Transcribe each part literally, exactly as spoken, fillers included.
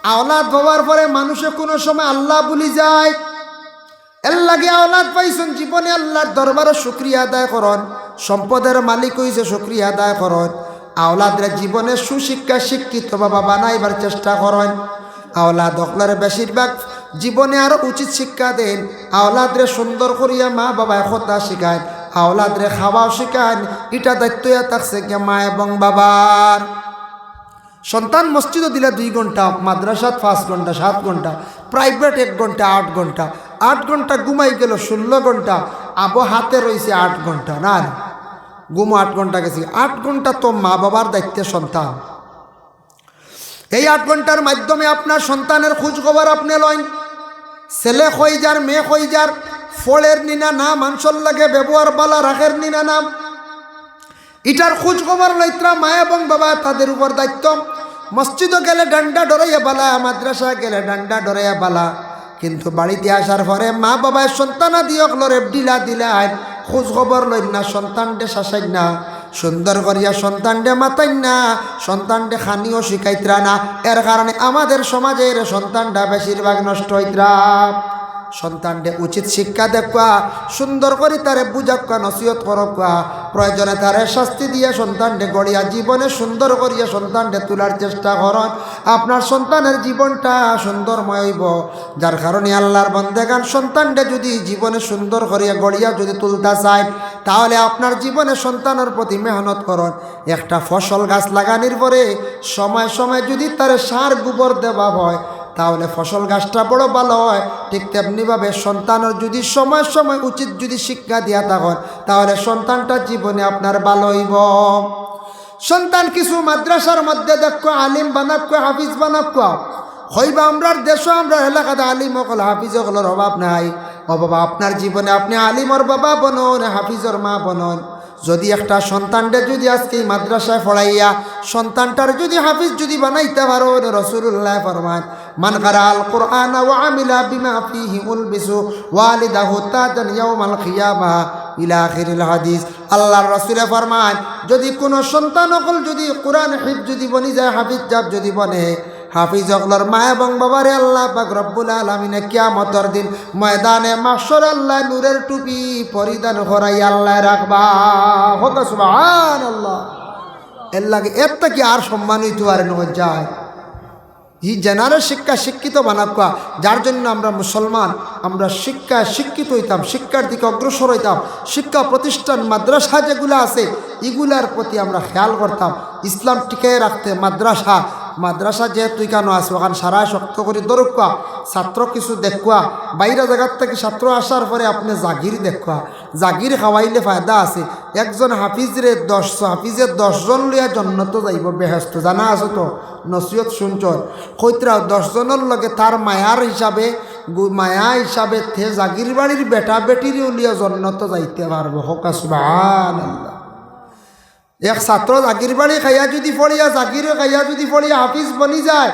আওলাদ হওয়ার পরে মানুষে কোনো সময় আল্লাহ ভুলি যায়। এর লাগি আওলাদ পাইছইন, জীবনে আল্লাহর দরবারো শুকরিয়া আদায় করইন। সম্পদের মালিক অইছে, শুকরিয়া আদায় করইন। আওলাদরে জীবনে সুশিক্ষা শিক্ষিত বাবা বানাইবার চেষ্টা করইন। আওলাদ অকলরে বেশিরভাগ জীবনে আরো উচিত শিক্ষা দেইন। আওলাদরে সুন্দর করিয়া মা বাবায় কথা শিখাইন, আওলাদরে খাওয়াও শিখাইন। ইটা দায়িত্ব অইয়া থাকছে গিয়া মা এবং বাবার। সন্তান মসজিদো দিলা দুই ঘন্টা, মাদ্রাসাত পাঁচ ঘন্টা, সাত ঘন্টা, প্রাইভেট এক ঘন্টা, আট ঘন্টা, আট ঘন্টা ঘুমাই গেল, ষোলো ঘন্টা, আবো হাতে রইছে আট ঘন্টা। না, না, ঘুমো আট ঘন্টা গেছে, আট ঘন্টা তো মা বাবার দায়িত্বে সন্তান। এই আট ঘন্টার মাধ্যমে আপনার সন্তানের খোঁজ খবর আপনে লইন। ছেলে কই যার, মেয়ে কই যার, ফড়ের নি না, না মানষর লগে ব্যবহার বালা রাখের নি না, না, ইটার খোঁজ খবর লইত্রা মা এবং বাবা, তাদের উপর দায়িত্ব। মসজিদো গেলে ডান্ডা ডরাইয়া বালা, মাদ্রাসা গেলে ডান্ডা ডরাইয়া বালা, কিন্তু বাড়িত আসার পরে মা বাবায় সন্তানাদি অকলরে ঢিলা দিলাইন, খোঁজ খবর লইন না, সন্তানরে শাসাইন না, সুন্দর করিয়া সন্তানরে মাতাইন না, সন্তানরে খানিও শিখাইত্রা না। এর কারণে আমাদের সমাজের সন্তানরা বেশিরভাগ নষ্ট অইত্রা। সন্তানরে উচিত শিক্ষা দেউক্কা, সুন্দর করি তারে বুঝাউক্কা, নসিহত করউক্কা, প্রয়োজনে তারে শাস্তি দিয়া সন্তানরে গড়িয়া জীবনে সুন্দর করিয়া সন্তানরে তুলার চেষ্টা করইন। আপনার সন্তানের জীবনটা সুন্দরময় অইবো, যার কারণে আল্লাহর বন্দেগান সন্তানরে যদি জীবনে সুন্দর করিয়া গড়িয়া যদি তুলতা চাইন, তাহলে আপনার জীবনে সন্তানের প্রতি মেহনত করইন। একটা ফসল গাছ লাগানির পরে সময় সময় যদি তারে সার গোবর দেওয়া হয়, তাহলে ফসল গাছটা বড় ভালো হয়। ঠিক তেমনিভাবে সন্তানের যদি সময় সময় উচিত যদি শিক্ষা দিয়া থাকইন, তাহলে সন্তানটা জীবনে আপনার ভালো অইবো। সন্তান কিছু মাদ্রাসার মধ্যে দেউক্কা, আলিম বানাউক্কা, হাফিজ বানাউক্কা। কইবা, আমরার দেশো, আমরার এলাকাত আলিম অকল, হাফিজ অকলর অভাব নাই। ও বাবা, আপনার জীবনে আপনে আলিমর বাবা বনইন, হাফিজর মা বনইন। যদি একটা সন্তানরে যদি আজকে এই মাদ্রাসায় পড়াইয়া সন্তানটার যদি হাফিজ যদি বানাইতা পারইন, রাসূলুল্লায় ফরমাইন, "মান কারাআল কুরআনা ওয়া আমিলা বিমা ফিহি উলবিসু ওয়ালিদাহু তাজান ইয়াউমাল কিয়ামা" ইলা আখিরিল হাদিস। আল্লাহর রাসূলে ফরমাইন, যদি কোনো সন্তান অকল যদি কোরআন হিফজ যদি বনি যায়, হাফিজ সাব যদি বনে, হাফিজ অকলর মা এবং বাবারে আল্লাহ পাক রব্বুল আলামিনে কিয়ামতর দিন ময়দানে মাহশরে আল্লায় নূরের টুপি পরিধান করাই আল্লায় রাখবা। কউক্কা সুবহানাল্লাহ। এর লাগি এর থাকি আর সম্মান অইতো পারে না যায়। ই জেনারেল শিক্ষা শিক্ষিত বানাউক্কা, যার জন্য আমরা মুসলমান, আমরা শিক্ষায় শিক্ষিত অইতাম, শিক্ষার দিকে অগ্রসর অইতাম, শিক্ষা প্রতিষ্ঠান মাদ্রাসা যেগুলা আছে, ইগুলার প্রতি আমরা খেয়াল করতাম। ইসলাম টিকায় রাখতে মাদ্রাসা, মাদ্রাসা যেহেতু ইখানো আছে, অখান সারায় শক্ত করি ধরউক্কা, ছাত্র কিছু দেউক্কা, বাইরা জাগার থাকি ছাত্র আসার পরে আপনে জাগির দেউক্কা, জাগির খাওয়াইলে ফায়দা আছে। একজন হাফিজরে দশ, হাফিজে দশ জন লইয়া জন্নতো যাইবো, বেহেস্তো, জানা আছে তো, নসিহত শুনছইন। কইত্রা দশ জনর লগে তার মায়ার হিসাবে, গু-, মায়া হিসাবে তে জাগির বাড়ির বেটা বেটিরেও লইয়া জন্নতো যাইতে পারবো। কউক্কা সুবহানাল্লাহ। এক ছাত্র জাগির বাড়ি খাইয়া যদি পড়িয়া, জাগির খাইয়া যদি পড়িয়া হাফিজ বনি যায়,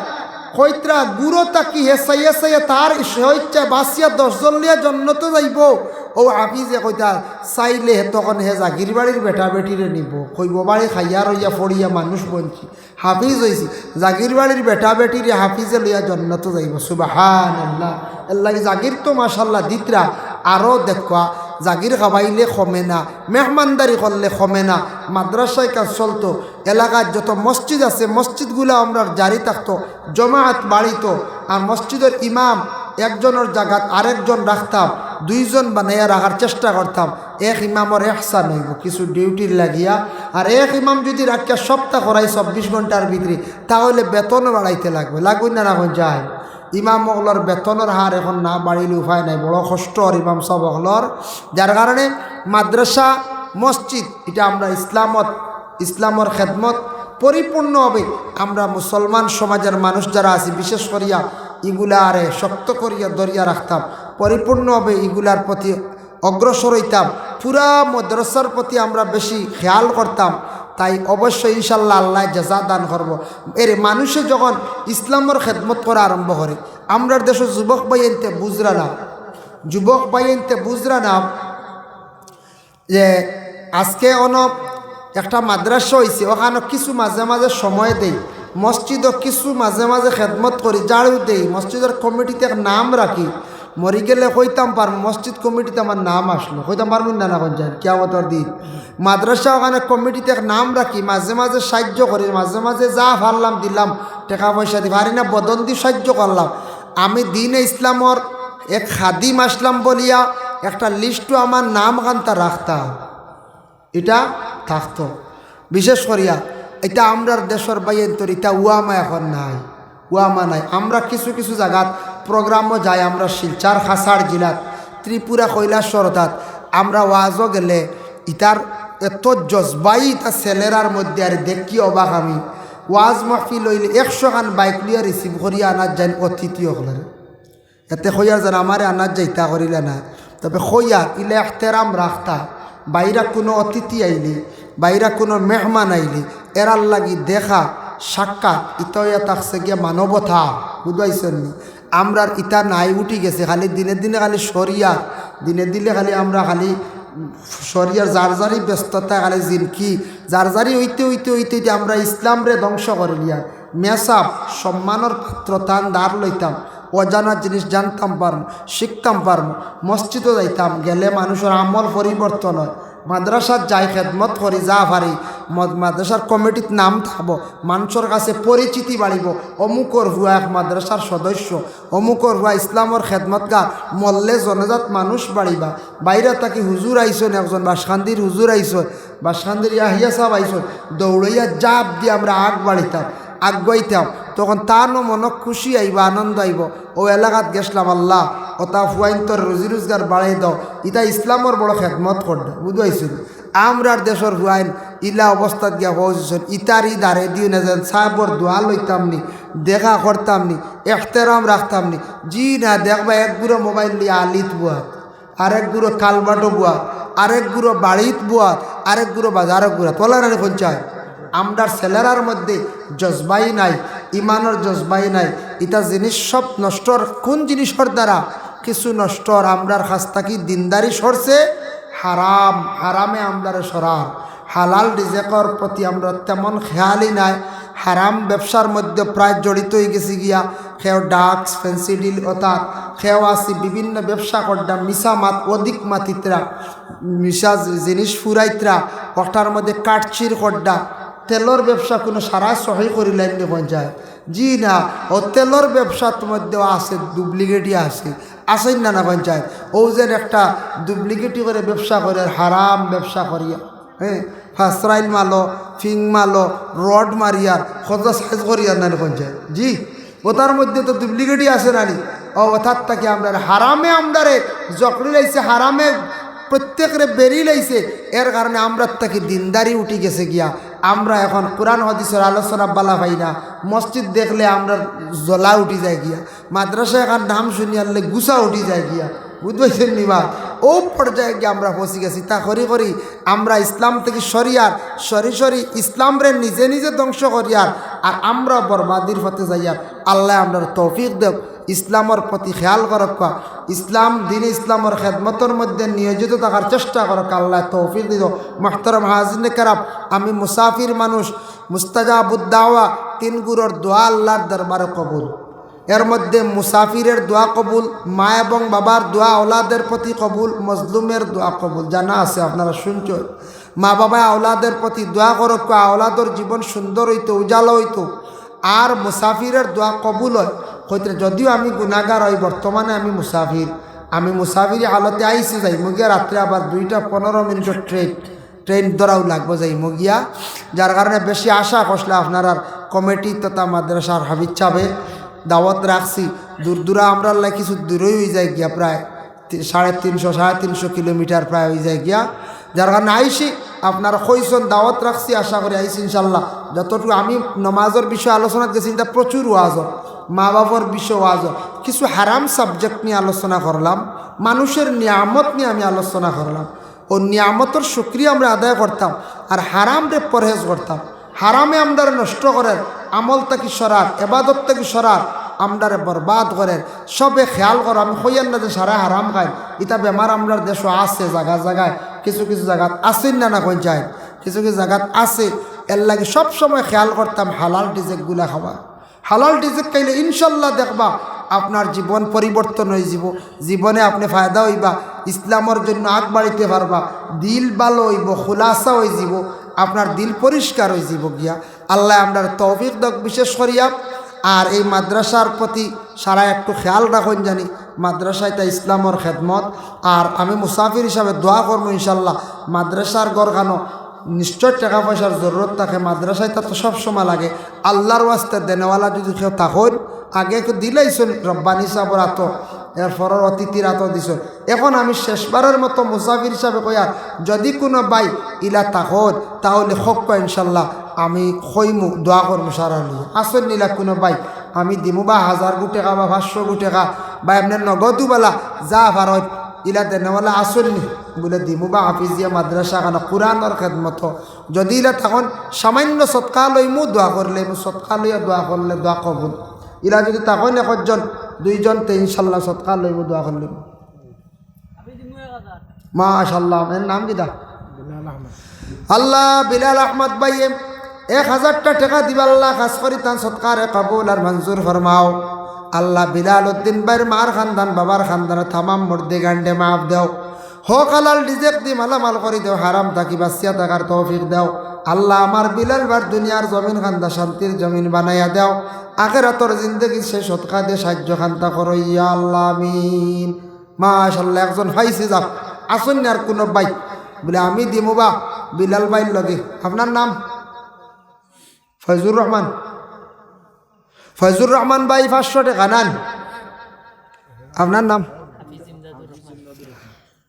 কইত্রা গুরু থাকি হে চাইয়া চাইয়া তার স্বেচ্ছা বাঁচিয়া দশ জন লইয়া জন্নতো যাইবো। ও হাফিজে কইতা চাইলে হে তখন হে জাগির বাড়ির বেটা বেটিরে নিবো, কইবো বাড়ি খাইয়া রইয়া পড়িয়া মানুষ বনছি, হাফিজ অইছি, জাগির বাড়ির বেটা বেটিরে হাফিজে লইয়া জন্নতো যাইবো। সুবহানাল্লাহ। এর লাগি জাগির তো মাশাআল্লাহ দিত্রা, আরো দেউক্কা, জাগির খাওয়াইলে কমে না, মেহমানদারি করলে কমে না। মাদ্রাসায় কাজ চলতো, এলাকার যত মসজিদ আছে, মসজিদগুলা আমরার জারি থাকতো, জমাআত বাড়িতো। আর মসজিদর ইমাম একজনর জাগাত আরেকজন রাখতাম, দুইজন বানাইয়া রাখার চেষ্টা করতাম। এক ইমামর এহসান অইবো কিছু ডিউটির লাগিয়া, আর এক ইমাম যদি রাখিয়া সপ্তাহ করাই চব্বিশ ঘন্টার ভিতরে, তাহলে বেতনও বাড়াইতে লাগবো, লাগবো না, না যায়? ইমাম অকলর বেতনর হার এখন না বাড়িলে উপায় নাই, বড় কষ্ট অর ইমাম সাব অকলর। যার কারণে মাদ্রাসা, মসজিদ, ইটা আমরা ইসলামত, ইসলামর খেদমত পরিপূর্ণভাবে আমরা মুসলমান সমাজের মানুষ যারা আছি, বিশেষ করিয়া ইগুলারে শক্ত করিয়া ধরিয়া রাখতাম, পরিপূর্ণভাবে ইগুলার প্রতি অগ্রসর অইতাম, পুরা মাদ্রাসার প্রতি আমরা বেশি খেয়াল করতাম। তাই অবশ্যই ইনশাল্লাহ আল্লায় জাযা দান করবো। এরে মানুষে যখন ইসলামর খেদমত করা আরম্ভ করে, আমরার দেশো যুবক ভাইয়াইন্তে বুঝরা না, যুবক ভাইয়াইন্তে বুঝরা না যে আজকে অনো একটা মাদ্রাসা অইছে, অখানো কিছু মাঝে মাঝে সময় দেই, মসজিদো কিছু মাঝে মাঝে খেদমত করি, ঝাড়ু দেই, মসজিদর কমিটিত এক নাম রাখি। মরি গেলে কইতাম পারমু, মসজিদ কমিটিত আমার নাম আছলো, কইতাম পারমু না, না, কইন যাইন, কিয়ামতর দিন। মাদ্রাসা অখানো কমিটিত এক নাম রাখি, মাঝে মাঝে সাইয্য করি, মাঝে মাঝে যা পারলাম দিলাম, টেকা পয়সা দি পারি না, বদন দি সাইয্য করলাম। আমি দ্বীনে ইসলামর এক খাদিম আছলাম বলিয়া একটা লিস্টো আমার নাম খান্তা রাখতাম। ইটা থাকতো। বিশেষ করিয়া ইতা আমরার দেশর ভাইয়াইন্তর ইতা উয়ামা এখন নাই, উয়ামা নাই। আমরা কিছু কিছু জাগাত প্রোগ্রামো যাই, আমরা শিলচর কাছাড় জিলাত, ত্রিপুরা কৈলাসহরতাত আমরা ওয়াজো গেলে ইতার এত জজবাই ইতা ছেলেরার মধ্যে, আর দেখি অবাক আমি। ওয়াজ মাহফিল অইলে একশো খান বাইক লইয়া রিসিভ করিয়া আনাত যাইন অতিথি অকলরে। এতে কইয়ার যেন আমারে আনাত যাইতা করিলা না, তবে কইয়ার ইলা এহতেরাম রাখতা। বাইরা কুনু অতিথি আইলে, বাইরা কুনু মেহমান আইলে, এরার লাগি দেখা সাক্ষাৎ ইতা অইয়া থাকছে গিয়া মানবতা, বুঝাইছইন নি? আমরার ইতা নাই, উঠি গেছে, খালি দিনে দিনে খালি সরিয়ার, দিনে দিনে খালি আমরা খালি সরিয়ার, যার যারই ব্যস্ততা, খালি জিনকি, যার যারই অইতে অইতে অইতে অইতে আমরা ইসলামরে ধ্বংস করিলিয়ার। মেসাব, সম্মানর পাত্র, তান ধার লইতাম, অজানা জিনিস জানতাম পারমু, শিখতাম পারমু, মসজিদো যাইতাম, গেলে মানুষর আমল পরিবর্তন অয়, মাদ্রাসাত যাই, খেদমত করি, যা পারি, মদ-, মাদ্রাসার কমিটিত নাম থাকবো, মানুষর কাছে পরিচিতি বাড়িবো, অমুকর ফুয়া এক মাদ্রাসার সদস্য, অমুকর ফুয়া ইসলামর খেদমতগার, মরলে জনাজাত মানুষ বাড়িবা, বাইরা থাকি হুজুর আইছইন, একজন বাসকান্দির হুজুর আইছইন, বাসকান্দির ইয়াহিয়া সাব আইছইন, দৌড়াইয়া জাপ দিয়া আমরা আগ বাড়িতাম, আগুয়াইতাম। তখন তানও মনো খুশি আইবো, আনন্দ আইবো, অউ এলাকাত গেছলাম, আল্লাহ, অতা ফুয়াইন্তর রুজি রুজগার বাড়াই দেও, ইতা ইসলামর বড় খেদমত কররা, বুঝাইছইন নি? আমরার দেশর ফুয়াইন ইলা অবস্থাত গিয়া পৌঁছছইন, ইতার ই ধারে দিও না, যেন সাবর দোয়া লইতাম নি, দেখা করতাম নি, এহতেরাম রাখতাম নি। জি না, দেখবা এক গুরু মোবাইল লইয়া আলিত বওয়াত, আরেক গুরু কালবাটো বওয়াত, আরেক গুরু বাড়িত বওয়াত, আরেক গুরু বাজারো ঘুরাত। অলা নানি কইন চাই? আমরার ছেলেরার মধ্যে জজবাই নাই, ইমানর জজবাই নাই। ইতা জিনিস সব নষ্টর। কুন জিনিসর দ্বারা কিছু নষ্টর? আমরার কাছ থাকি দিনদারি সরছে, হারাম, হারামে আমরারে সরার। হালাল রিজেকর প্রতি আমরার তেমন খেয়ালই নাই। হারাম ব্যবসার মধ্যে প্রায় জড়িত অইগেছি গিয়া। কেউ ড্রাগস, ফেন্সিডিল, অর্থাৎ কেউ আছি বিভিন্ন ব্যবসা কররা, মিছা মাত অধিক মাতিত্রা, মিছা জি-, জিনিস ফুরাইত্রা, অটার মধ্যে কাটছির কররা, তেলর ব্যবসা কুনু সারা সহি করিলাইন নি কইন চাই? জি না, অউ তেলর ব্যবসাত মধ্যেও আছে, ডুপ্লিকেটই আছে, আছেন না, না কইন চাই? অউ যেন একটা ডুপ্লিকেটই করে ব্যবসা করের, হারাম ব্যবসা করিয়া, হ্যাঁ, ফাসরাইল মালো, ফিং মালো, রড মারিয়ার, খোঁজা সাইজ করিয়ার নানি কইন চাই? জি, অতার মধ্যে তো ডুপ্লিকেটই আছে নানি? অউ অতার থাকি আমরারে হারামে আমরারে জকড়ি লাইছে, হারামে প্রত্যেকরে বেড়ি লাইছে। এর কারণে আমরার থাকি দিনদারি উঠি গেছে গিয়া। আমরা এখন কোরআন হাদিসর আলোচনা বালা পাই না, মসজিদ দেখলে আমরার জ্বলা উঠি যায় গিয়া, মাদ্রাসা এখান নাম শুনিয়ারলে গুছা উঠি যায় গিয়া, বুঝ পাইছইন নি বা? অউ পর্যায়ে গিয়া আমরা পৌঁছি গেছি। তা করি করি আমরা ইসলাম থাকি সরিয়ার, সরি সরি ইসলামরে নিজে নিজে ধ্বংস করিয়ার, আর আমরা বরবাদির পথে যাইয়ার। আল্লায় আমরারে তৌফিক দেউক, ইসলামর প্রতি খেয়াল করউক্কা, ইসলাম, দ্বীনে ইসলামর খেদমতর মধ্যে নিয়োজিত থাকার চেষ্টা করউক্কা, আল্লায় তৌফিক দিউক। মুহতারাম হাজিরিনে কেরাম, আমি মুসাফির মানুষ, মুস্তাজাবুদ দাওয়া, তিন গুরুর দোয়া আল্লার দরবারে কবুল। এর মধ্যে মুসাফিরের দোয়া কবুল, মা এবং বাবার দোয়া আওলাদের প্রতি কবুল, মজলুমের দোয়া কবুল। জানা আছে, আপনারা শুনছইন, মা বাবায় আওলাদের প্রতি দোয়া করউক্কা, আওলাদর জীবন সুন্দর অইতো, উজালা অইতো। আর মুসাফিরের দোয়া কবুল অয়, কইতে যদিও আমি গুনাগার অই, বর্তমানে আমি মুসাফির, আমি মুসাফিরি হালতে আইছি, যাইমু গিয়া রাত্রে আবার দুইটা পনেরো মিনিটর ট্রেন, ট্রেন ধরাও লাগবো, যাইমু গিয়া। যার কারণে বেশি আশা করলে আপনারার কমিটি তথা মাদ্রাসার হাফিজ সাবে দাওয়াত রাখছি, দূর দূরা আমরার লাগি কিছু দূরই অই যায় গিয়া, প্রায় তি-, সাড়ে তিনশো, সাড়ে তিনশো কিলোমিটার প্রায় অই যায় গিয়া। যার কারণে আইছি, আপনারা কইছইন, দাওয়াত রাখছি, আশা করি আইছি ইনশাল্লাহ। যতটুকু আমি নমাজর বিষয়ে আলোচনাত গেছি, ইটা প্রচুর ওয়াজ অর, মা বাবার বিষয়ে ওয়াজ অর, কিছু হারাম সাবজেক্ট নিয়া আলোচনা করলাম, মানুষের নিয়ামত নিয়া আমি আলোচনা করলাম। অউ নিয়ামতর শুকরিয়া আমরা আদায় করতাম, আর হারামরে পরহেজ করতাম। হারামে আমরারে নষ্ট করের, আমল থাকি সরার, এবাদত থাকি সরার, আমরারে বরবাদ করের। সবে খেয়াল করো, আমি কইয়ার না যে সারা হারাম খাইন, ইতা বেমার আমরার দেশো আছে জাগা জাগায়, কিছু কিছু জাগাত আছেন না, না কইন চাই। কিছু কিছু জাগাত আছে। এরলাগি সব সময় খেয়াল করতাম হালাল রিজিকগুলা খাওয়া। হালাল রিজিক খাইলে ইনশাল্লাহ দেখবা আপনার জীবন পরিবর্তন অইযিবো, জীবনে আপনে ফায়দা অইবা, ইসলামর জন্য আগ বাড়িতে পারবা, দিল ভালা অইবো, খুলাসা অইযিবো, আপনার দিল পরিষ্কার অইযিবো গিয়া। আল্লায় আমরারে তৌফিক দেউক বিশেষ করিয়া। আর এই মাদ্রাসার প্রতি সারা একটু খেয়াল রাখইন জানি, মাদ্রাসা ইটা ইসলামর খেদমত। আর আমি মুসাফির হিসাবে দোয়া করমু ইনশাল্লাহ, মাদ্রাসার ঘরখানো নিশ্চয় টেকা পয়সার জরুরত থাকে, মাদ্রাসা ইটা তো সব সময় লাগে। আল্লার ওয়াস্তে দেনেওয়ালা যুদি কেউ থাকইন, আগে কেউ দিলাইছইন রব্বানি সাবর আতো, এরপরর অতিথির আতো দিছইন। এখন আমি শেষবারর মতো মুসাফির হিসাবে কইয়ার, যুদি কুনু ভাই ইলা থাকইন, তাইলে কউক্কা ইনশাল্লাহ, আমি কইমু, দোয়া করমু সারার লাগি। আছইন নি ইলা কুনু ভাই, আমি দিমু বা হাজার গু টেকা বা পাঁচশো গু টেকা বা এমনে নগদউ বালা যা পারইন, ইলা দেনেওয়ালা আছইন নি? বুলে দিমু বা হাফিজিয়া মাদ্রাসাখানো কুরআনর খেদমতো। যুদি ইলা থাকইন সামাইন্য সদকা লইমু, দোয়া করিলাইমু, সদকা লইয়া দোয়া করলে দোয়া কবুল। ইলা যুদি থাকইন একজন, দুইজন, তে ইনশাল্লাহ সদকা লইমু, দোয়া করিলাইমু। মাশাআল্লাহ, এর নাম কিতা? আল্লাহ, বিলাল আহমদ ভাইয়ে এক হাজারটা টেকা দিবা আল্লাহ, খাস করি তান সদকারে কবুল আর মঞ্জুর ফরমাও। আল্লাহ, বিলাল উদ্দিন ভাইর মার খান্দান, বাবার খান্দান, তামাম মুর্দেগানরে মাফ দেও। হক হালাল রিজিক দি মালামাল করি দেও, হারাম থাকি বাচিয়া থাকার তৌফিক দেও। আল্লাহ, আমার বিলাল ভাইর দুনিয়ার জমিন খান্দা শান্তির জমিন বানাইয়া দেও, আখেরাতর জিন্দেগিত সেই সদকা দিয়া সাহায্য খান্তা করো, ইয়া আল্লাহ, আমিন। মাশাআল্লাহ, একজন পাইছি, যাক। আছইন নি আর কুনু ভাই? বুলে, আমি দিমু বা বিলাল ভাইর লগে। আপনার নাম? ফয়জুর রহমান। ফয়জুর রহমান ভাই, পাঁচশো টেকা নেন। আপনার নাম?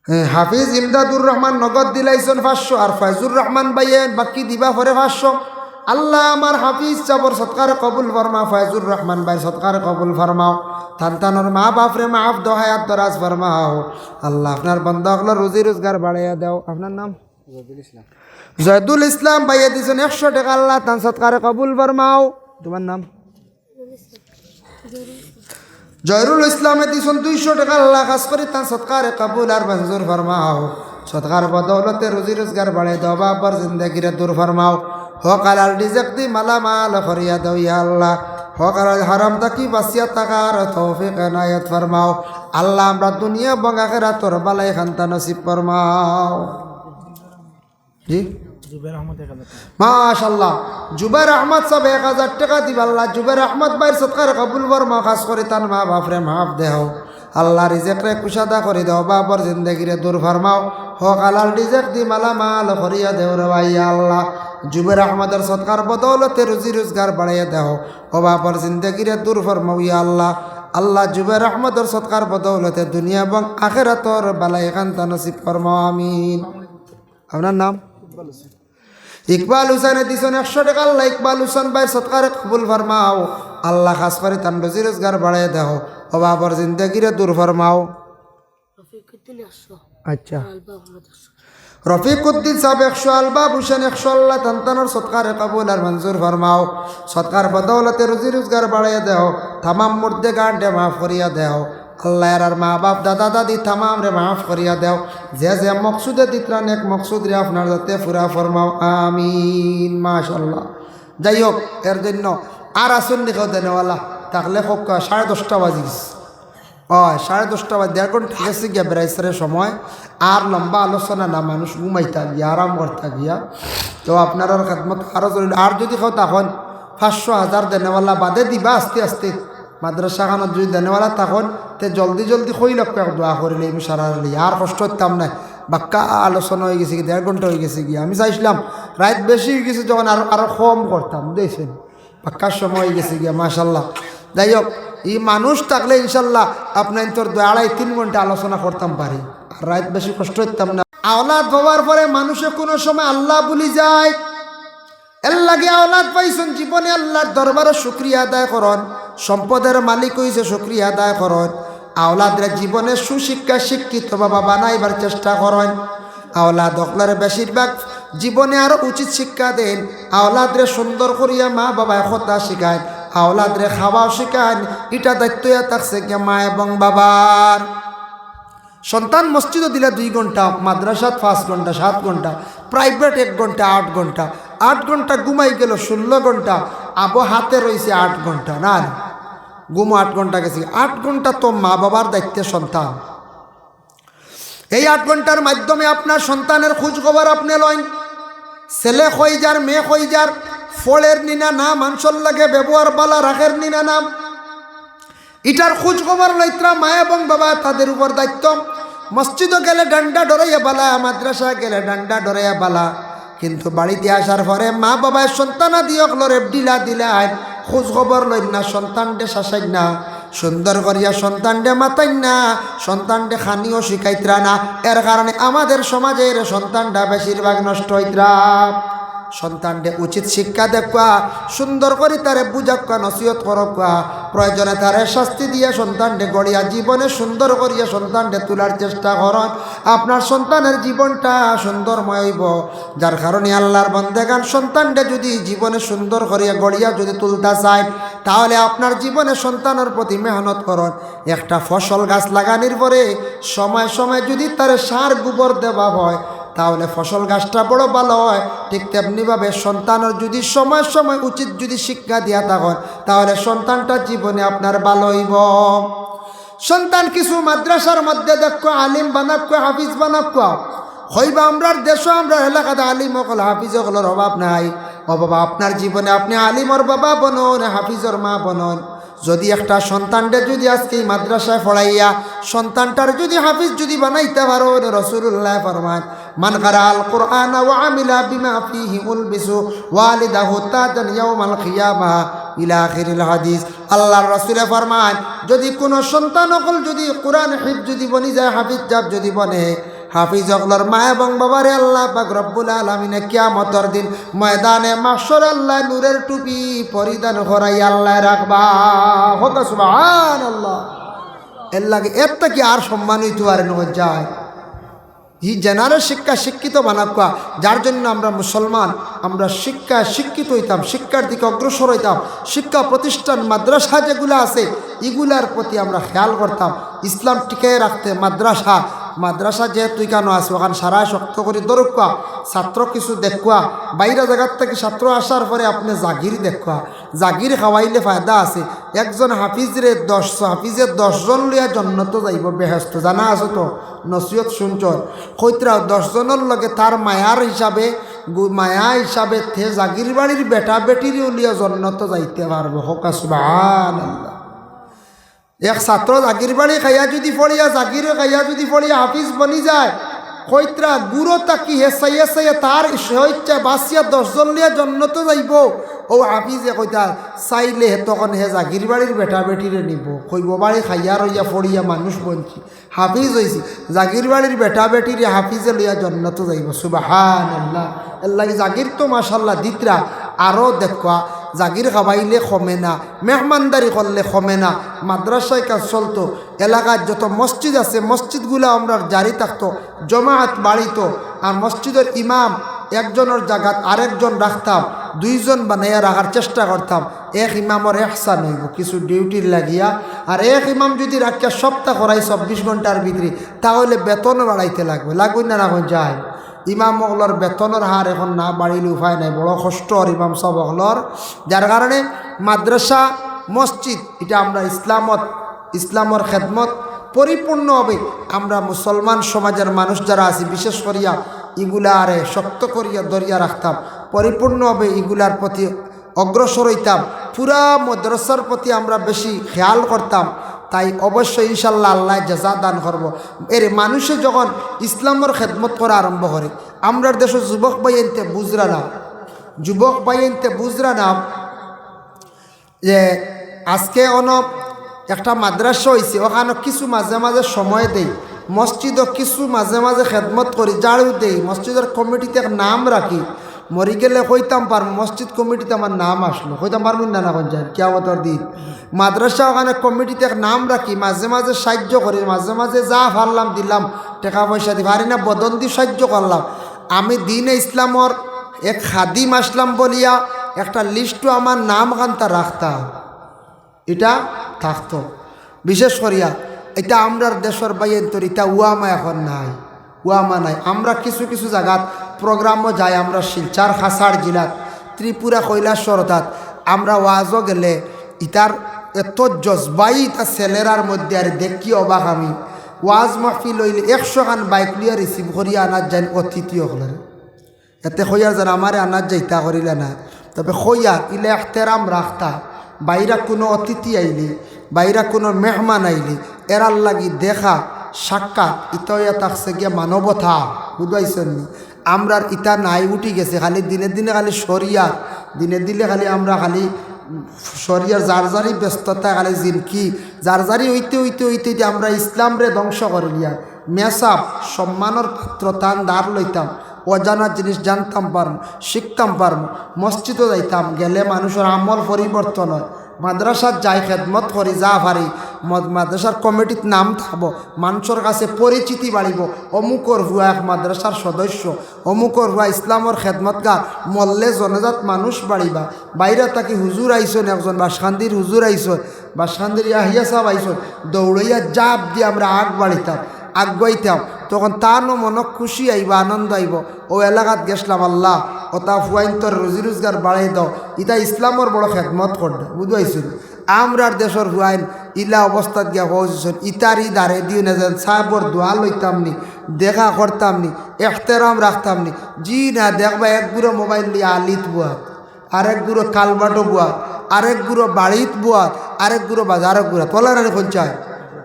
হ্যাঁ, হাফিজ ইমদাদুর রহমান নগদ দিলাইছইন পাঁচশো, আর ফয়জুর রহমান ভাইয়ে বাকি দিবা পরে পাঁচশো। আল্লাহ, আমার হাফিজ সাবর সদকারে কবুল ফরমা, ফয়জুর রহমান ভাইর সদকারে কবুল ফরমাও। তান তানর মা বাপরে মাফ দেও, হায়াত দরাজ ফরমাও। আল্লাহ, আপনার বান্দা অকলর রুজি রোজগার বাড়াইয়া দেও। আপনার নাম? জয়দুল ইসলাম। জয়দুল ইসলাম ভাইয়ে দিছইন একশো টেকা, আল্লাহ, তান সদকারে কবুল ফরমাও। তোমার নাম? জয়রুল ইসলামে দিছইন দুইশো টেকা, আল্লাহ, খাস করি তান সদকারে কবুল আর মঞ্জুর ফরমাও। সদকার বদৌলতে রুজি রোজগার বাড়াই দেও, বাপ বউর জিন্দেগিরে দূর ফরমাও। হক হালাল রিজিক দি মালামাল করিয়া দেও, ইয়া আল্লাহ। হক হালাল হারাম থাকি বাচিয়া থাকার তৌফিক এনায়েত ফরমাও। আল্লাহ, আমরা দুনিয়া এবং আখেরাতর বালাই খান্তা নসিব ফরমাও। জি? জুবাইর আহমদ এক হাজার টেকা। মাশাআল্লাহ। জুবাইর আহমদ সাব এক হাজার টেকা দিবা আল্লাহ। জুবাইর আহমদ ভাইর সদকারে কবুল ফরমাও, খাস করি তান মা বাপরে মাফ দেও। আল্লাহ, রিজিকরে কুশাদা করি দেও, বাপ বউর জিন্দেগিরে দূর ফরমাও। হক হালাল রিজিক দি মালামাল করিয়া দেও রে ভাই, ইয়া আল্লাহ। জুবাইর আহমদর সদকার বদৌলতে রুজি রোজগার বাড়াইয়া দেও। ও বাপ বউর জিন্দেগিরে দূর ফরমাও, ইয়া আল্লাহ। আল্লাহ, জুবাইর আহমদর সদকার বদৌলতে দুনিয়া এবং আখেরাতর বালাই খান্তা নসিব ফরমাও, আমিন। আপনার নাম? ইকবাল হুসেনে দিছইন একশো টেকা, আল্লাহ, ইকবাল হুসেন ভাইর সদকারে কবুল ফরমাও। আল্লাহ, খাস করি তান রুজি রোজগার বাড়াইয়া দেও। ও বাপ বউর জিন্দেগিরে দূর ফরমাও। রফিকুদ্দিন একশো। আচ্ছা। আলবাব আহমদ একশো। রফিকুদ্দিন সাব একশো, আলবাব হুসেন একশো, আল্লাহ, তান তানর সদকারে কবুল আর মঞ্জুর ফরমাও। সদকার বদৌলতে রুজি রোজগার বাড়াইয়া দেও। তামাম মুর্দেগানরে মাফ করিয়া দেও। আল্লাহ, এরার মা বাপ, দাদা দাদি তামামরে মাফ করিয়া দেও। যে যে মকসুদে দিতরা, নেক মকসুদরে আপনার যাতে পুরা ফরমাও। আমিন। মাশাআল্লাহ। যাই হোক, এর জন্য আর আছইন নি কেউ দেনেওয়ালা? থাকলে কউক্কা, সাড়ে দশটা বাজি গেছে। অয়, সাড়ে দশটা বাজি, দেড় ঘন্টা গেছে গিয়া বেড়াইছে রে সময়। আর লম্বা আলোচনা না, মানুষ ঘুমাইতা গিয়া, আরাম করতা গিয়া। তো আপনারার খেদমত আরো জরুরি। আর যুদি কেউ থাকইন, পাঁচশো, হাজার দেনেওয়ালা বাদে দিবা আস্তে আস্তে। মাদ্রাসাখানোত যুদি দেনেওয়ালা থাকইন, তে জলদি জলদি কইলউক্কা, এক দোয়া করিলে আমি সারার লাগি আর কষ্ট অইতাম নায়। বাক্কা আলোচনা অইগেছে গি, দেড় ঘন্টা অইগেছে গি। আমি চাইছলাম রাইত বেশি অইগেছে যখন আরো, আরো কম করতাম, বুঝছইন? বাক্কা সময় অইগেছে গিয়া, মাশাআল্লাহ। যাই হোক, ই মানুষ থাকলে ইনশাআল্লাহ আপনাইনতর দুই আড়াই তিন ঘন্টা আলোচনা করতাম পারি, আর রাইত বেশি কষ্ট অইতাম না। আওলাদ পাওয়ার পরে মানুষে কুনু সময় আল্লাহ ভুলি যায়। এরলাগি আওলাদ পাইছইন জীবনে আল্লার দরবারো শুকরিয়া আদায় করইন, সম্পদের মালিক অইছে শুকরিয়া আদায় করইন। আওলাদরে জীবনে সুশিক্ষা শিক্ষিত বাবা বানাইবার চেষ্টা করইন। আওলাদ অকলরে বেশিরভাগ জীবনে আরো উচিত শিক্ষা দেইন। আওলাদরে সুন্দর করিয়া মা বাবায় কথা শিখাইন, আওলাদরে খাওয়াও শিখাইন। ইটা দায়িত্ব অইয়া থাকছে গিয়া মা এবং বাবার। সন্তান মসজিদো দিলে দুই ঘন্টা, মাদ্রাসাত পাঁচ ঘন্টা, সাত ঘন্টা, প্রাইভেট এক ঘন্টা, আট ঘন্টা, আট ঘন্টা ঘুমাই গেল, ষোলো ঘন্টা, আবো হাতে রইছে আট ঘন্টা। না রে, ঘুমো আট ঘন্টা গেছে, আট ঘন্টা তো মা বাবার দায়িত্বে সন্তান। এই আট ঘন্টার মাধ্যমে আপনার সন্তানের খোঁজ খবর আপনে লইন। ছেলে কই যার, মেয়ে কই যার, ফড়ের নি না, না মানষর লগে ব্যবহার বালা রাখের নি না, না, ইটার খোঁজ খবর লইত্রা মা এবং বাবা, তাদের উপর দায়িত্ব। মসজিদো গেলে ডান্ডা ডরাইয়া বালা, মাদ্রাসা গেলে ডান্ডা ডরাইয়া বালা, কিন্তু বাড়িতে আসার পরে মা বাবায় সন্তানাদি অকলরে ঢিলা দিলাইন, খোঁজ খবর লইন না, সন্তানরে শাসাইন না, সুন্দর করিয়া সন্তানরে মাতাইন না, সন্তানরে খানিও শিখাইত্রা না। এর কারণে আমাদের সমাজের সন্তানরা বেশিরভাগ নষ্ট অইত্রা। সন্তানরে উচিত শিক্ষা দেউক্কা, সুন্দর করি তারে বুঝাউক্কা, নসিহত করউক্কা, প্রয়োজনে তারে শাস্তি দিয়া সন্তানরে গড়িয়া জীবনে সুন্দর করিয়া সন্তানরে তুলার চেষ্টা করইন। আপনার সন্তানের জীবনটা সুন্দরময় অইবো। যার কারণে আল্লার বন্দেগান, সন্তানরে যুদি জীবনে সুন্দর করিয়া গড়িয়া যুদি তুলতা চাইন, তাহলে আপনার জীবনে সন্তানর প্রতি মেহনত করইন। একটা ফসল গাছ লাগানির পরে সময় সময় যুদি তারে সার গোবর দেওয়া হয়, তাহলে ফসল গাছটা বড় ভালা হয়। ঠিক তেমনিভাবে সন্তানর যুদি সময় সময় উচিত যুদি শিক্ষা দিয়া থাকইন, তাহলে সন্তানটা জীবনে আপনার ভালা অইবো। সন্তান কিছু মাদ্রাসার মধ্যে দেউক্কা, আলিম বানাউক্কা, হাফিজ বানাউক্কা। কইবা, আমরার দেশো, আমরার এলাকাত আলিম অকল, হাফিজ অকলর অভাব নাই। ও বাবা, আপনার জীবনে আপনে আলিমর বাবা বনইন, হাফিজর মা বনইন। যুদি একটা সন্তানরে যুদি আজকে ই মাদ্রাসায় পড়াইয়া সন্তানটারে যুদি হাফিজ যুদি বানাইতা পারইন, রাসুলুল্লায় ফরমাইন, "মান কারাআল কুরআনা ওয়া আমিলা বিমা ফিহি উলবিসু ওয়ালিদাহু তাজান ইয়াউমাল কিয়ামা" ইলা আখিরিল হাদিস। আল্লার রাসুলে ফরমাইন, যুদি কুনু সন্তান অকল যুদি কুরআন হিফজ যুদি বনি যায়, হাফিজ সাব যুদি বনে, হাফিজ অকলর মা এবং বাবারে আল্লা পাক রব্বুল আলামিনে কিয়ামতর দিন ময়দানে মাহশর আল্লায় নূরের টুপি পরিধান করাই আল্লায় রাখবা। কউক্কা সুবহানাল্লাহ। এর লাগি এর থাকি আর সম্মান অইতো পারে না যায়। ই জেনারেল শিক্ষা শিক্ষিত বানাউক্কা, যার জন্য আমরা মুসলমান, আমরা শিক্ষায় শিক্ষিত অইতাম, শিক্ষার দিকে অগ্রসর অইতাম, শিক্ষা প্রতিষ্ঠান মাদ্রাসা যেগুলা আছে, ইগুলার প্রতি আমরা খেয়াল করতাম। ইসলাম টিকায় রাখতে মাদ্রাসা, মাদ্রাসা যেহেতু ইখানো আছে, অখান সারায় শক্ত করি ধরউক্কা, ছাত্র কিছু দেউক্কা, বাইরা জাগার থাকি ছাত্র আসার পরে আপনে জাগির দেউক্কা, জাগির খাওয়াইলে ফায়দা আছে। একজন হাফিজরে দশ, হাফিজে দশ জন লইয়া জন্নতো যাইবো, বেহেস্তো, জানা আছে তো, নসিহত শুনছইন। কইত্রা দশ জনর লগে তার মায়ার হিসাবে, গু-, মায়া হিসাবে তে জাগির বাড়ির বেটা বেটিরেও লইয়া জন্নতো যাইতে পারবো। কউক্কা সুবহানাল্লাহ। এক ছাত্র জাগির বাড়ি খাইয়া যুদি পড়িয়া, জাগির খাইয়া যুদি পড়িয়া হাফিজ বনি যায়, কইত্রা গুরু থাকি হে চাইয়া চাইয়া তার স্বেচ্ছায় বাঁচিয়া দশ জন লইয়া জন্নতো যাইবো। অউ হাফিজে কইতা চাইলে হে তখন হে জাগির বাড়ির বেটা বেটিরে নিবো, কইবো, "বাড়ি খাইয়া রইয়া পড়িয়া মানুষ বনছি, হাফিজ অইছি, জাগির বাড়ির বেটা বেটিরে হাফিজে লইয়া জন্নতো যাইবো।" সুবহানাল্লাহ। এর লাগি জাগির তো মাশাল্লাহ দিত্রা, আরো দেউক্কা, জাগির খাওয়াইলে কমে না, মেহমানদারি করলে কমে না। মাদ্রাসায় কাজ চলতো, এলাকার যত মসজিদ আছে, মসজিদগুলা আমরার জারি থাকতো, জমাআত বাড়িতো, আর মসজিদর ইমাম একজনর জাগাত আরেকজন রাখতাম, দুইজন বানাইয়া রাখার চেষ্টা করতাম। এক ইমামর এহসান অইবো কিছু ডিউটির লাগিয়া, আর এক ইমাম যুদি রাখিয়া সপ্তাহ করাই চব্বিশ ঘন্টার ভিতরে, তাহলে বেতনও বাড়াইতে লাগবো, লাগবো না, না যায়? ইমাম অকলর বেতনর হার এখন না বাড়িলে উপায় নাই, বড় কষ্ট অর ইমাম সাব অকলর। যার কারণে মাদ্রাসা, মসজিদ, ইটা আমরা ইসলামত, ইসলামর খেদমত পরিপূর্ণভাবে আমরা মুসলমান সমাজর মানুষ যারা আছি, বিশেষ করিয়া ইগুলারে শক্ত করিয়া ধরিয়া রাখতাম, পরিপূর্ণভাবে ইগুলার প্রতি অগ্রসর অইতাম, পুরা মাদ্রাসার প্রতি আমরা বেশি খেয়াল করতাম, তাই অবশ্যই ইনশাল্লাহ আল্লায় জাযা দান করবো। এরে মানুষে যখন ইসলামর খেদমত করা আরম্ভ করে, আমরার দেশো যুবক ভাইয়াইন্তে বুঝরা না, যুবক ভাইয়াইন্তে বুঝরা না যে আজকে অনো একটা মাদ্রাসা অইছে, অখানো কিছু মাঝে মাঝে সময় দেই, মসজিদো কিছু মাঝে মাঝে খেদমত করি, ঝাড়ু দেই, মসজিদর কমিটিতে এক নাম রাখি, মরি গেলে কইতাম পারমু, মসজিদ কমিটিত আমার নাম আছলো, কইতাম পারমু না, না, কইন যায়, কিয়ামতর দিন। মাদ্রাসা অখানো কমিটিত এক নাম রাখি, মাঝে মাঝে সাইয্য করি, মাঝে মাঝে যা পারলাম দিলাম, টেকা পয়সা দি পারি না, বদন দি সাইয্য করলাম। আমি দ্বীনে ইসলামর এক খাদিম আছলাম বলিয়া একটা লিস্টো আমার নাম খান্তা রাখতাম, ইটা থাকতো। বিশেষ করিয়া ইতা আমরার দেশর ভাইয়াইন্তর ইতা উয়ামা এখন নাই, উয়ামা নাই। আমরা কিছু কিছু জাগাত প্রোগ্রামও যাই, আমরা শিলচর কাছাড় জেলাত, ত্রিপুরা কৈলাসহর অতাত আমরা ওয়াজও গেলে ইতার এত জজবাই ইতা ছেলেরার মধ্যে, আর দেখি অবাক আমি। ওয়াজ মাহফিল অইলে একশো খান বাইক লইয়া রিসিভ করিয়া আনাত যাইন অতিথি অকলরে। এতে কইয়ার যেন আমারে আনাত যাইতা করিলা না, তবে কইয়ার ইলা এহতেরাম রাখতা। বাইরা কুনু অতিথি আইলে, বাইরা কুনু মেহমান আইলে, এরার লাগি দেখা সাক্ষাৎ ইতা অইয়া থাকছে গিয়া মানবতা। বুঝবাইছইন নি? আমরার ইতা নাই, উঠি গেছে, খালি দিনে দিনে খালি সরিয়ার, দিনে দিনে খালি আমরা খালি সরিয়ার, যার যারই ব্যস্ততা, খালি জিনকি, যার যারই অইতে অইতে অইতে অইতে আমরা ইসলামরে ধ্বংস করিলিয়ার। মেসাব সম্মানর পাত্র, তান ধার লইতাম, অজানা জিনিস জানতাম পারমু, শিখতাম পারমু, মসজিদও যাইতাম, গেলে মানুষর আমল পরিবর্তন অয়। মাদ্রাসাত যাই, খেদমত করি, যা পারি, মদ-, মাদ্রাসার কমিটিত নাম থাকবো, মানুষর কাছে পরিচিতি বাড়িবো, অমুকর পুয়া এক মাদ্রাসার সদস্য, অমুকর পুয়া ইসলামর খেদমতগার, মরলে জনাজাত মানুষ বাড়িবা, বাইরা থাকি হুজুর আইছইন, একজন বাসকান্দির হুজুর আইছইন, বাসকান্দির ইয়াহিয়া সাব আইছইন, দৌড়াইয়া জাপ দিয়া আমরা আগ বাড়িতাম, আগুয়াইতাম। তখন তানও মনো খুশি আইবো, আনন্দ আইবো, অউ এলাকাত গেছলাম, আল্লাহ, অতা পুয়াইন্তর রুজি রোজগার বাড়াই দেও, ইতা ইসলামর বড় খেদমত কররা, বুঝবাইছইন নি? আমরার দেশর পুয়াইন ইলা অবস্থাত গিয়া পৌঁছছইন, ইতার ই ধারে দিও না, যেন সাবর দোয়া লইতাম নি, দেখা করতাম নি, এহতেরাম রাখতাম নি। জি না, দেখবা এক গুরু মোবাইল লইয়া আলিত বওয়াত, আরেক গুরু কালবাটো বওয়াত, আরেক গুরু বাড়িত বওয়াত, আরেক গুরু বাজারো ঘুরাত। অলা নানি কইন চাই?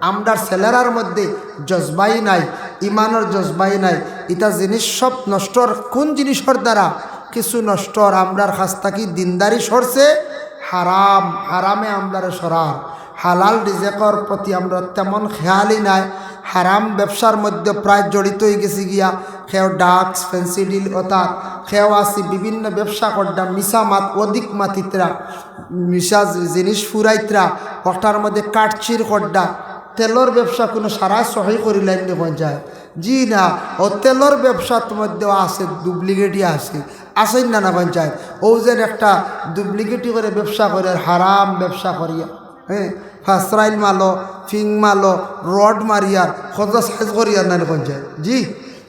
আমরার ছেলেরার মধ্যে জজবাই নাই, ইমানর জজবাই নাই। ইতা জিনিস সব নষ্টর। কুন জিনিসর দ্বারা কিছু নষ্টর? আমরার কাছ থাকি দিনদারি সরছে, হারাম, হারামে আমরারে সরার। হালাল রিজেকর প্রতি আমরার তেমন খেয়ালই নাই। হারাম ব্যবসার মধ্যে প্রায় জড়িত অইগেছি গিয়া। কেউ ড্রাগস, ফেন্সিডিল, অতার কেউ আছি বিভিন্ন ব্যবসা কররা, মিছা মাত অধিক মাতিত্রা, মিছা জি-, জিনিস ফুরাইত্রা, অটার মধ্যে কাটছির কররা। তেলর ব্যবসা কুনু সারা সহি করিলাইন নি কইন চাই? জি না, অউ তেলর ব্যবসাত মধ্যেও আছে, ডুপ্লিকেটই আছে, আছইন না, না কইন চাই? অউ যেন একটা ডুপ্লিকেটই করে ব্যবসা করিয়ার, হারাম ব্যবসা করিয়া, হ্যাঁ, ফাসরাইল মালো, ফিং মালো, রড মারিয়ার, খোঁজা সাইজ করিয়ার নানি কইন চাই? জি,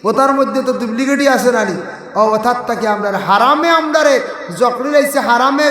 অতার মধ্যে তো ডুপ্লিকেটই আছে নানি? অউ অতার থাকি আমরার হারামে আমরারে জকড়ি লাইছে, হারামে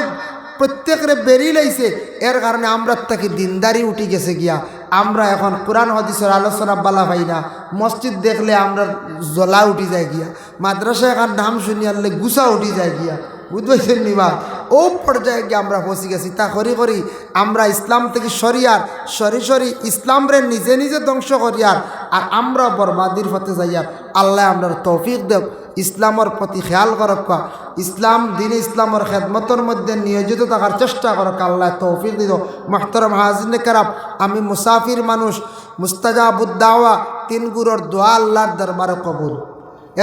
প্রত্যেকরে বেড়ি লাইছে। এর কারণে আমরার থাকি দিনদারি উঠি গেছে গিয়া। আমরা এখন কোরআন হাদিসর আলোচনা বালা পাই না, মসজিদ দেখলে আমরার জ্বলা উঠি যায় গিয়া, মাদ্রাসা এখান নাম শুনিয়ারলে গুছা উঠি যায় গিয়া। বুঝবাইছইন নি বা? অউ পর্যায়ে গিয়া আমরা পৌঁছি গেছি। তা করি করি আমরা ইসলাম থাকি সরিয়ার, সরি সরি ইসলামরে নিজে নিজে ধ্বংস করিয়ার, আর আমরা বরবাদির পথে যাইয়ার। আল্লায় আমরারে তৌফিক দেউক, ইসলামর প্রতি খেয়াল করউক্কা, ইসলাম, দ্বীনে ইসলামর খেদমতর মধ্যে নিয়োজিত থাকার চেষ্টা করউক্কা, আল্লায় তৌফিক দিতো। মুহতারাম হাজিরিনে কেরাম, আমি মুসাফির মানুষ, মুস্তাজাবুদ দাওয়া, তিন গুরুর দোয়া আল্লার দরবারে কবুল।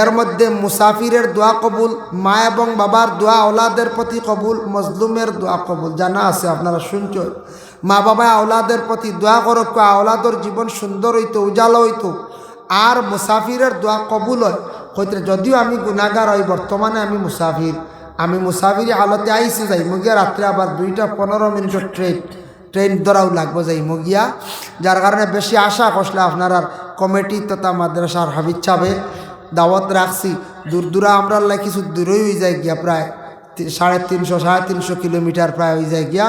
এর মধ্যে মুসাফিরের দোয়া কবুল, মা এবং বাবার দোয়া আওলাদের প্রতি কবুল, মজলুমের দোয়া কবুল। জানা আছে, আপনারা শুনছইন, মা বাবায় আওলাদের প্রতি দোয়া করউক্কা, আওলাদর জীবন সুন্দর অইতো, উজালা অইতো। আর মুসাফিরের দোয়া কবুল অয়। কইতে যদিও আমি গুনাগার অই, বর্তমানে আমি মুসাফির, আমি মুসাফিরি হালতে আইছি, যাইমু গিয়া রাত্রে আবার দুইটা পনেরো মিনিটর ট্রেন, ট্রেন ধরাও লাগবো, যাইমু গিয়া। যার কারণে বেশি আশা করলে আপনারার কমিটি তথা মাদ্রাসার হাফিজ সাবে দাওয়াত রাখছি। দূর দূরা আমরার লাগি কিছু দূরই অই যায় গিয়া, প্রায় তি-, সাড়ে তিনশো, সাড়ে তিনশো কিলোমিটার প্রায় অই যায় গিয়া।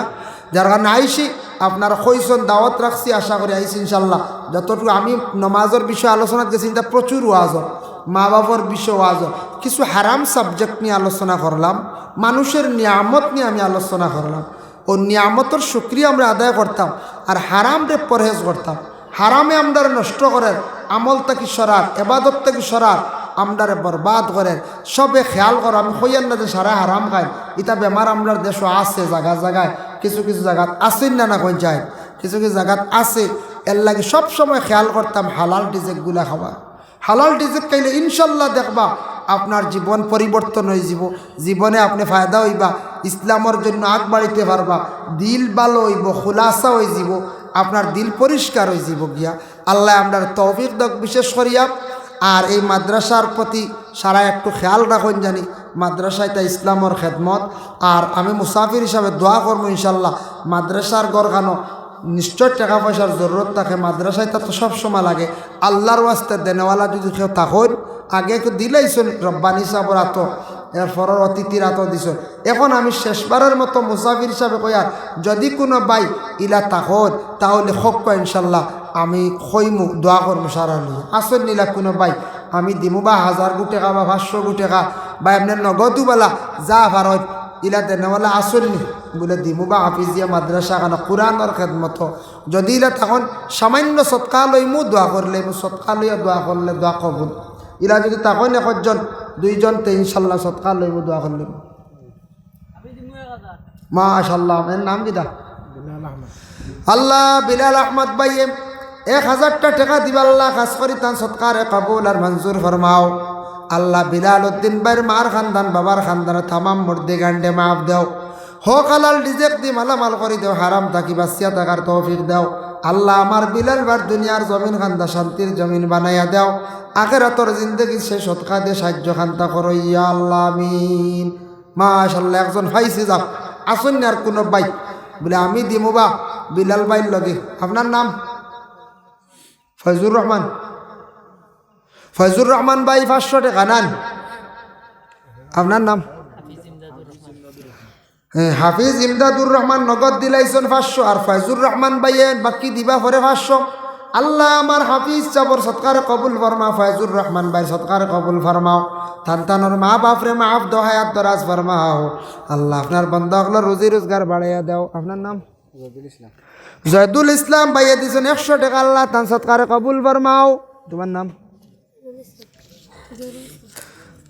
যার কারণে আইছি, আপনারা কইছইন, দাওয়াত রাখছি, আশা করি আইছি ইনশাল্লাহ। যতটুকু আমি নমাজর বিষয়ে আলোচনাত গেছি, ইটা প্রচুর ওয়াজ অর, মা বাবার বিষয়ে ওয়াজ অর, কিছু হারাম সাবজেক্ট নিয়া আলোচনা করলাম, মানুষের নিয়ামত নিয়া আমি আলোচনা করলাম। অউ নিয়ামতর শুকরিয়া আমরা আদায় করতাম, আর হারামরে পরহেজ করতাম। হারামে আমরারে নষ্ট করের, আমল থাকি সরার, এবাদত থাকি সরার, আমরারে বরবাদ করের। সবে খেয়াল করো, আমি কইয়ার না যে সারায় হারাম খাইন, ইতা বেমার আমরার দেশো আছে জাগা জাগায়, কিছু কিছু জাগাত আছইন না, না কইন চাই, কিছু কিছু জাগাত আছে। এর লাগি সব সময় খেয়াল করতাম হালাল রিজেকগুলা খাওয়া। হালাল রিজেক খাইলে ইনশাল্লাহ দেখবা আপনার জীবন পরিবর্তন অইযিবো, জীবনে আপনে ফায়দা অইবা, ইসলামর জন্য আগ বাড়িতে পারবা, দিল ভালা অইবো, খুলাসা অইযিবো, আপনার দিল পরিষ্কার অইযিবো গিয়া। আল্লায় আমরারে তৌফিক দেউক বিশেষ করিয়া। আর এই মাদ্রাসার প্রতি সারায় একটু খেয়াল রাখইন জানি, মাদ্রাসা ইটা ইসলামর খেদমত। আর আমি মুসাফির হিসাবে দোয়া করমু ইনশাল্লাহ মাদ্রাসার ঘরখানো নিশ্চয় টেকা পয়সার জরুরত থাকে, মাদ্রাসায় তা তো সব সময় লাগে। আল্লাহর ওয়াস্তে দেনেওয়ালা যদি কেউ থাকইন, আগে কেউ দিলাইছইন রব্বানি সাবর আতো, এরপর অতিথির আতো দিছইন। এখন আমি শেষবারের মতো মুসাফির হিসাবে কইয়ার, যদি কুনু ভাই ইলা থাকইন, তাহলে হক্কা ইনশাল্লাহ আমি কইমু, দোয়া করমু সারা লইয়া। আছইন নি ইলা কুনু ভাই, আমি দিমু বা হাজার গু টেকা বা পাঁচশো গু টেকা বা এমনে নগদও বালা যা পারইন, ইলা দেনেওয়ালা আছইন নি? বুলে দিমু বা হাফিজিয়া মাদ্রাসা খানো কুরআনর খেদমতো। যদি ইলা থাকইন সামান্য সদকা লইমু, দোয়া করলে, সদকা লইয়া দোয়া করলে দোয়া কবুল। ইলা যদি থাকইন একজন, দুইজন, তে ইনশাল্লাহ সদকা লইমু, দোয়া করলে। মাশাআল্লাহ, এর নাম কিতা? আল্লাহ, বিলাল আহমদ ভাইয়ে এক হাজারটা টেকা দিবা আল্লাহ, খাস করি তান সদকারে কবুল আর মঞ্জুর ফরমাও। আল্লাহ, বিলাল উদ্দিন ভাইর মার খান্দান, বাবার খান্দান, তামাম মুর্দেগানরে মাফ দেও। হক হালাল রিজেক দি মালামাল করি দেও, হারাম থাকি বাঁচিয়া থাকার তৌফিক দেও। আল্লাহ, আমার বিলাল ভাইর দুনিয়ার জমিন খান্দা শান্তির জমিন বানাইয়া দেও, আখেরাতর জিন্দেগিত সে সদকা দিয়া সাহায্য খান্তা করো, ইয়া আল্লাহ, আমিন। মাশাআল্লাহ, একজন পাইছি, যাক। আছইন নি আর কুনু ভাই? বুলে আমি দিমু বা বিলাল ভাইর লগে। আপনার নাম? ফয়জুর রহমান। ফয়জুর রহমান ভাই পাঁচশো টেকা নেন। আপনার নাম? হ্যাঁ, হাফিজ ইমদাদুর রহমান নগদ দিলাইছইন পাঁচশো, আর ফয়জুর রহমান ভাইয়ে বাকি দিবা পরে পাঁচশো। আল্লাহ, আমার হাফিজ সাবর সদকারে কবুল ফরমা, ফয়জুর রহমান ভাইর সদকারে কবুল ফরমাও। তান তানর মা বাপরে মাফ দেও, হায়াত দরাজ ফরমাও। আল্লাহ, আপনার বন্দা অকলর রুজি রোজগার বাড়াইয়া দেও। আপনার নাম? জয়দুল ইসলাম। জয়দুল ইসলাম ভাইয়ে দিছইন একশো টেকা, আল্লাহ, তান সদকারে কবুল ফরমাও। তোমার নাম?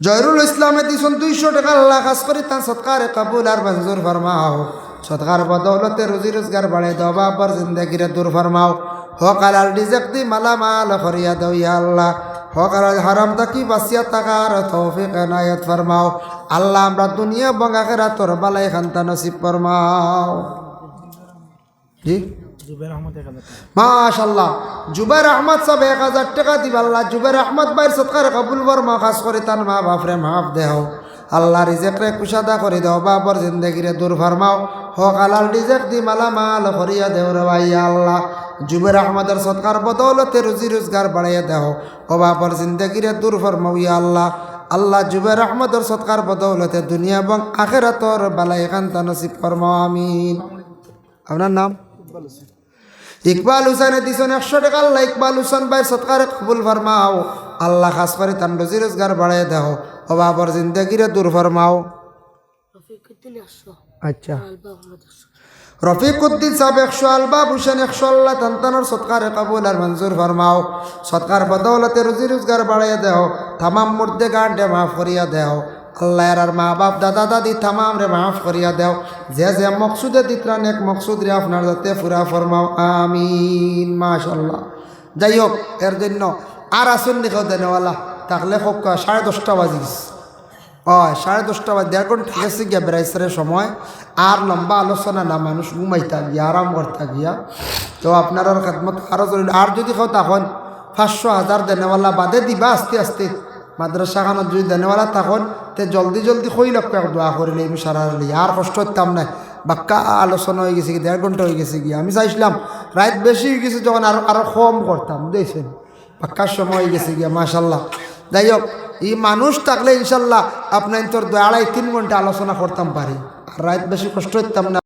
জয়রুল ইসলামে দিছইন দুইশো টেকা, আল্লাহ, খাস করি তান সদকারে কবুল আর মঞ্জুর ফরমাও। সদকার বদৌলতে রুজি রোজগার বাড়াই দেও, বাবার জিন্দেগিরে দূর ফরমাও। হক হালাল রিজেক দি মালামাল করিয়া দেও, ইয়া আল্লাহ। হক হালাল হারাম থাকি বাঁচিয়া থাকার তৌফিক এনায়েত ফরমাও। আল্লাহ, আমরা দুনিয়া এবং আখেরাতর বালাই খান্তা নসিব ফরমাও। জি? জুবাইর আহমদ এক হাজার টেকা। মাশাআল্লাহ। জুবাইর আহমদ সাব এক হাজার টেকা দিবা আল্লাহ। জুবাইর আহমদ ভাইর সদকারে কবুল ফরমাও, খাস করি তান মা বাপরে মাফ দেও। আল্লাহ, রিজেকরে কুশাদা করি দেও, বাবার জিন্দেগিরে দূর ফরমাও। হক হালাল রিজেক দি মালামাল করিয়া দেও রে ভাই, ইয়া আল্লাহ। জুবাইর আহমদর সদকার বদৌলতে রুজি রোজগার বাড়াইয়া দেও। ও বাবার জিন্দেগিরে দূর ফরমাও, ইয়া আল্লাহ। আল্লাহ, জুবাইর আহমদর সদকার বদৌলতে দুনিয়া এবং আখেরাতর বালাই খান্তা নসিব ফরমাও, আমিন। আপনার নাম? ইকবাল হুসেনে দিছইন একশো টেকা, আল্লাহ, ইকবাল হুসেন ভাইর সদকারে কবুল ফরমাও। আল্লাহ, খাস করি তান রুজি রোজগার বাড়াইয়া দেও। ও বাবার জিন্দেগিরে দূর ফরমাও। রফিকুদ্দিন একশো। আচ্ছা। আলবা আহমদ একশো। রফিকুদ্দিন সাব একশো, আলবা হুসেন একশো, আল্লাহ, তান তানর সদকারে কবুল আর মঞ্জুর ফরমাও। সদকার বদৌলতে রুজি রোজগার বাড়াইয়া দেও। তামাম মুর্দেগানরে মাফ করিয়া দেও। আল্লাহ, এরার মা বাপ, দাদা দাদি তামামরে মাফ করিয়া দেও। যে যে মকসুদে দিতরা নেক মকসুদরে আপনার যাতে পুরা ফরমাও। আমিন। মাশাআল্লাহ। যাই হোক, এর জন্য আর আছইন নি কেউ দেনেওয়ালা? থাকলে কউক্কা, সাড়ে দশটা বাজি গেছে। অয়, সাড়ে দশটা বাজি, দেড় ঘন্টা গেছে গিয়া বেড়াইছে রে সময়। আর লম্বা আলোচনা না, মানুষ ঘুমাইতা গিয়া, আরাম করতা গিয়া। তো আপনারার খেদমত আরো জরুরি। আর যদি কেউ থাকইন, পাঁচশো হাজার দেনেওয়ালা বাদে দিবা আস্তে আস্তে। মাদ্রাসা খানো যদি দেনেওয়ালা থাকইন, তে জলদি জলদি কইলউক্কা, এক দোয়া করিলে আমি সারা লই। আর কষ্ট করতাম না। বাক্কা আলোচনা অই গেছে গি, দেড় ঘন্টা অই গেছে গি। আমি চাইছিলাম রাইত বেশি অই গেছে যখন আরো, আরো কম করতাম, বুঝছইন? বাক্কা সময় অই গেছে গিয়া, মাশাআল্লাহ। যাই হোক, ই মানুষ থাকলে ইনশাআল্লাহ আপনাইনতর দুই আড়াই তিন ঘন্টা আলোচনা করতাম পারি। আর রাইত বেশি কষ্ট করতাম না।